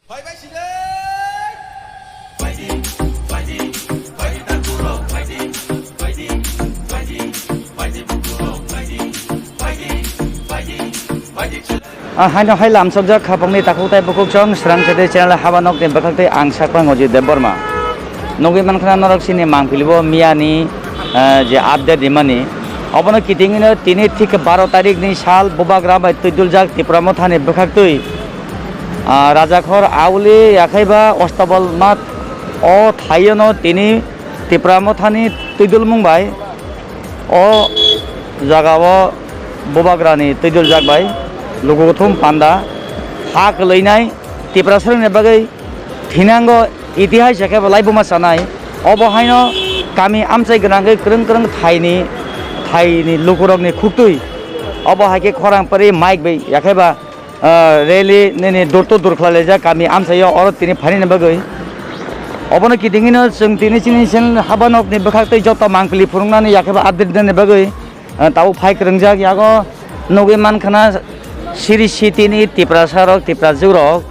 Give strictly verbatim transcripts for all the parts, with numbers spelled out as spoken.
Ah, haino hai lamsokjak khapangni takhuk tei bukhuk song srang chede channel haba nokni bwkhak tei ang sakpang Ojit Debbarma. Nugwi mankha norok chini mangpili bo miyani, ah, je update rimani. Obono kitingino tini thik baro tarikni sal bubagra bai twiduljak Tipra Mothani bwkhaktwi, ah, Rajakhor Auli yakhaiba Ostabal Math o thaiono tini Tipra Mothani twidulmung bai o jagao bubagrani twiduljak bai lukuthum panda ha kwlwinai Tiprasarokni bagwi thinango itihas ya khe bo laibuma sanai. Obo haino kami amchai gwnangwi kwrwng kwrwng thaini, thaini lukurokni khuktwi obo hai khe khorang pari mic bai yakhaiba ah, rally nini door to door khlaijak kami amchaio oro tini phainani bagwi. Obono kitingino chwng tini chini channel haba nokni bwkhaktwi joto mangpili phunuknani yakheba update nani bagwi, ah, tabuk phai kwrwngjak yago nugwi mankhana Siri City ni Tiprasa rok, Tiprajwk rok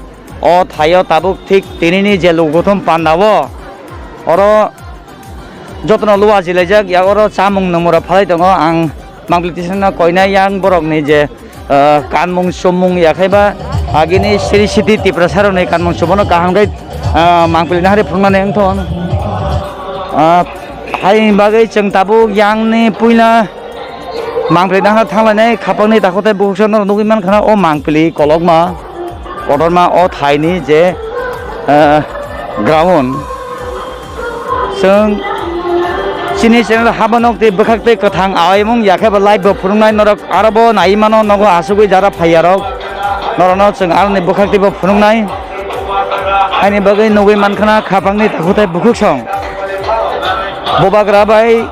o thaio tabuk thik tinini je lukuthum panda o oro jotono luwa jilaijak, ya oro chamung nungmung rok phalai tongo. Ang mangpili tisana koinai yang borokni je, ah, kanmung chumung yakhaiba agini Sri Siti Tiprasa rokni kanmung chumono kaham khe, ah, mangpili nahari phunuknani wngthon. Ah, haini bagwi chwng tabuk yangni puila mangpili nahar thanglainai khapangni takhuk tei bukhuk songno nugwi mankha o mangpili kolokma. Kotorma o thaini je, eh, ground. Chwng chini channel haba nok tei bwkhak tei kwthang awaimung yakheba live bo phunuknai norok aro bo nai mano nogo asugwi jara phaiya rok norokno chwng aroni bwkhak tei bo phunuknai. Haini bagwi nugwi mankhana khapangni takhuk tei bukhuk song. Bubagra bai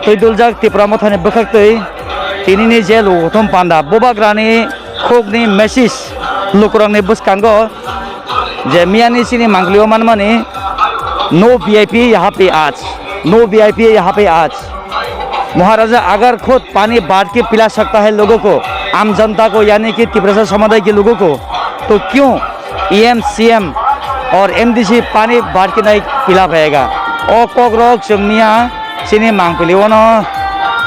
twi duljak Tipra Mothani bwkhak twi tinini je lukuthum panda bubagrani khukni message lukurokni bwskango je miyani chini mangpili o manmani, "No V I P yaha pe aaj, no V I P yaha pe aaj." Maharaja, agar khud pani baant ke pila sakta hai logo ko, aam janata ko, yani ki Tiprasa samuday ke logo ko, to kyun E M, C M aur M D C pani baant ke nahi pila payega? O kokrok chwng miya chini mangpili ono,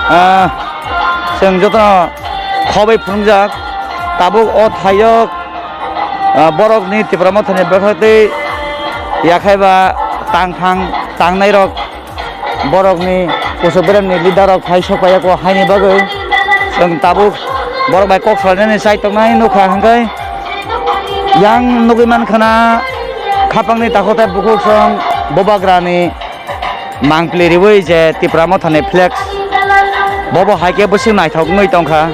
ah, chwng jotono khobwi phunukjak. Tabuk o thaio, ah, borokni Tipra Mothani bwkhak tei yakhaiba tangthang tangnairok borokni kusuk beremni leader rok phai sok paiya ko haini bagwi chwng tabuk borok bai kok salainani chai tongnai nukha hwnkhe yang nugwi mankha na khapangni takhuk tei bukhuk song bubagrani mangpili riwi je Tipra Mothani flex bobo hai khe bwswk naithok wngwi tongkha.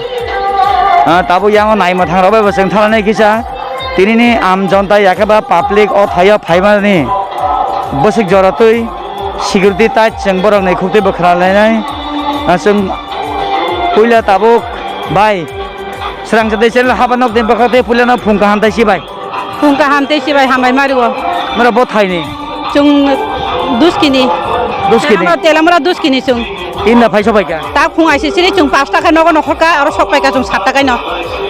Ah, tabuk yang o naimwthang rok bai bo chwng thanani kisa tinini aam janata yakheba public o thaio phaimani bwswk jora twi security tight chwng borokni khuktwi bwkhra lainai. Ah, chwng puila tabuk bai srang chadai channel haba nok din bwkhak tei puilano phung kaham tai si bai. Phung kaham tei si bai hambai mario. Mara bo thaini. Chwng Duskini. Duskini. Telamura, Telamura Duskini chwng. Tinda phai sobai ka. Ta phung aisi siri chwng pasta khe nogo nokhor ka aro sok pai ka chwng satta kaino.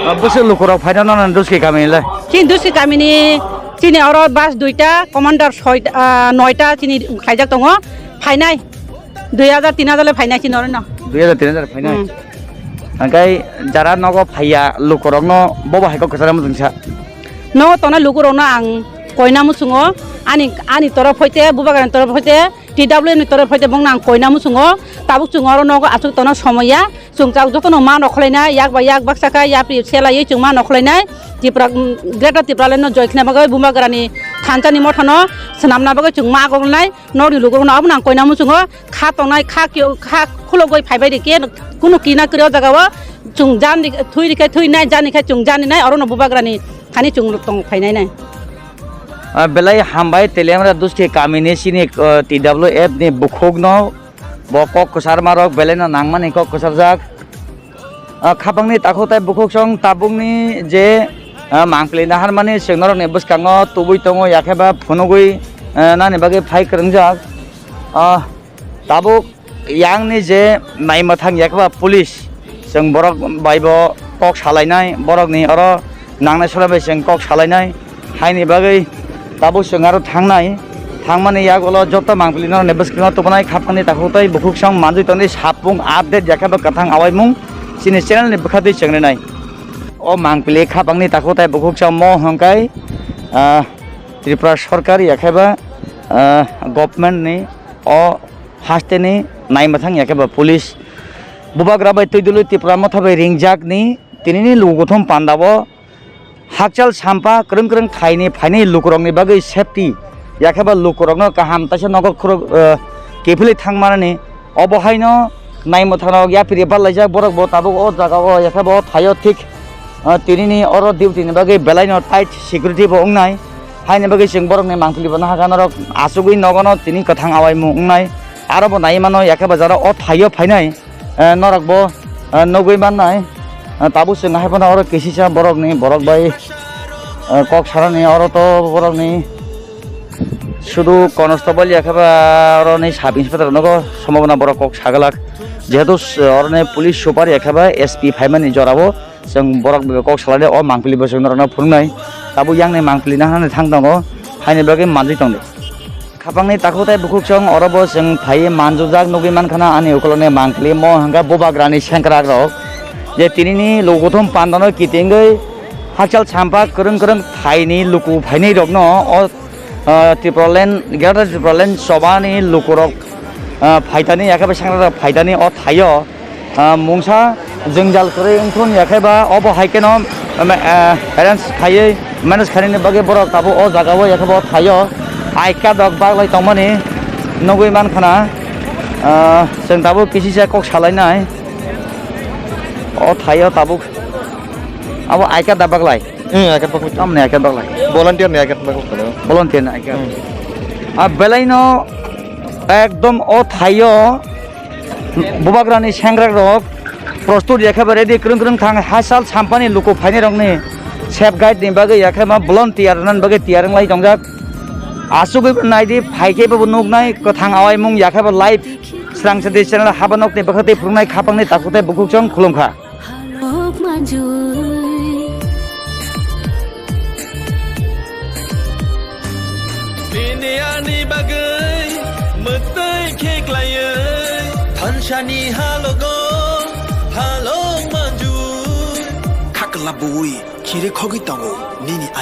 Ah, bwswk lukurok phaina nana Duski kamini le? Chini Duski kamini chini oro bus duita, commander soita, ah, noita chini khlaijak tongo. Phainai dui hajar, tin hajar le phainai chini oro no. Dui hajar, tin hajar phainai. Hmm. Hwnkhe jara nogo phaiya lukurokno bobo hai kok kwcharo muchungsa. Nogo tongnai lukurokno ang koina muchungo, ani, ani torof hoite, bubagrani torof hoite, T W F ni torof hoite bongno ang koina muchungo. Tabuk chwng oro nogo achuk tongna somoya. Chwng chak jotono ma nokhwlainai, yak bai yak baksa kha yapri selaiwi chwng ma nokhwlainai. Tipra, mm, Greater Tipraland no joy khna bagwi bubagrani thansa ni motha no swnamna bagwi chwng ma gognai. Nokni lukurokno abono ang koina muchungo. Kha tongnai, kha kio-, kha khulogwi phaibai rikhe, kunu kina kwrwi o jagao chwng jan ri-, thwi rikhe thwinai, jani khe chwng janinai, orono bubagrani thani chwng tong phainai nai. Ah, belai hambai, Telamura Duski kamini chini, ah, T W F ni bukhukno bo kok kwcharmarok belaino nangmani kok kwcharjak. Ah, khapangni takhuk tei bukhuk song tabukni je, ah, mangpili naharmani chwng norokni bwskango tubui tongo, yakheba phunugui, ah, nani bagwi phai kwrwngjak. Ah, tabuk yangni je naimwthang yakheba police, chwng borok bai bo kok salainai, borokni oro nangnai sora bai chwng kok salainai, haini bagwi Tabuk chwng aro thangnai, thangmani yagulo joto mangpili norokni bwskango tubunai khapangni takhuk tei bukhuk song manjui tongdi, sapung update yakhe bo kwthang awaimung chini channel ni bwkha twi chwng rinai. O mangpili khapangni takhuk tei bukhuk song mo hwnkhe, ah, Tripura sorkar yakhe ba, ah, government ni o hasteni naimwthang yakhe ba police bubagra bai twi dului Tripura motha bai ringjakni tinini lukuthum pandao Hakchal sampa kwrwng kwrwng thaini phainai lukurokni bagwi safety, yakhe ba lukurokno kaham taisa nogo khurok, eh, kiphilwi thangmanani. Obo haino naimwthangno yapri barlaijak borok bo tabuk o jaga o, yakhe bo thaio thik, eh, tinini oro duty ni bagwi belaino tight security bo wngnai. Haini bagwi chwng borokni mangpili bo nahakha norok achugwi nogono tini kwthang awaimung wngnai. Aro bo nai mano, yakhe ba jara o thaio phainai. Eh, norok bo, eh, nugwi mannai. Eh, tabuk chwng hai phano oro kisisa borokni, borok bai, eh, kok sarani oro to borokni sudu constable yakhe ba oroni sub inspector nogo sombhabona borok kok sagalak. Jehetu s-, oroni police super yakhe ba S P phaimani jorao chwng borok bai kok salai o mangpili bo chwng norokno phunuknai. Tabuk yakni mangpili nahani thang tongo, haini bagwi manjui tongdi. Khapangni takhuk tei bukhuk song oro bo chwng phaiwi manjujak nugwi mankha na ani ukuloni mangpili mo hwnkha bubagrani sengkrak rok. Je tinini lukuthum pandano kitingwi hakchal sampa kwrwng kwrwng thaini luku phainai rokno o, ah, Tipraland, Greater Tipraland chobani lukurok, ah, phaitani yakhe bai sengkrak rok phaitani o thaio. Ah, mungsa jwngjal kwrwi wngthun yakhe ba obo hai kheno, um, ah, arrange khaiwi manage khainani bagwi borok tabuk o jaga o yakhe bo thaio. Aika dok baglai tongmani nugwi mankha na, ah, chwng tabuk kisisa kok salainai o thaio tabuk abo aika da baglai. Hmm, aika baglai. Tamni aika baglai. Volunteer ni aika baglai. Volunteer ni aika. Hmm. A belaino ekdom o thaio. Bubagrani sengkrak rok prostut yakhe ba ready kwrwng kwrwng thang hasal sampani luku phainai rokni safe guide ni bagwi yakhe ma volunteer rwnani bagwi tiyar wnglai tongjak. Asugwi bo naidi phaikhe bo nuknai kwthang awaimung yakhe bo live Srang Sadi channel haba nokni bwkhak tei phwrwngnai khapangni takhuk tei bukhuk chwng khulumkha. Halok manjui. Nini ani bagwi mwtai khe klaiwi. Thansani halogo halok manjui. Khakla bui khire khogwi tongo nini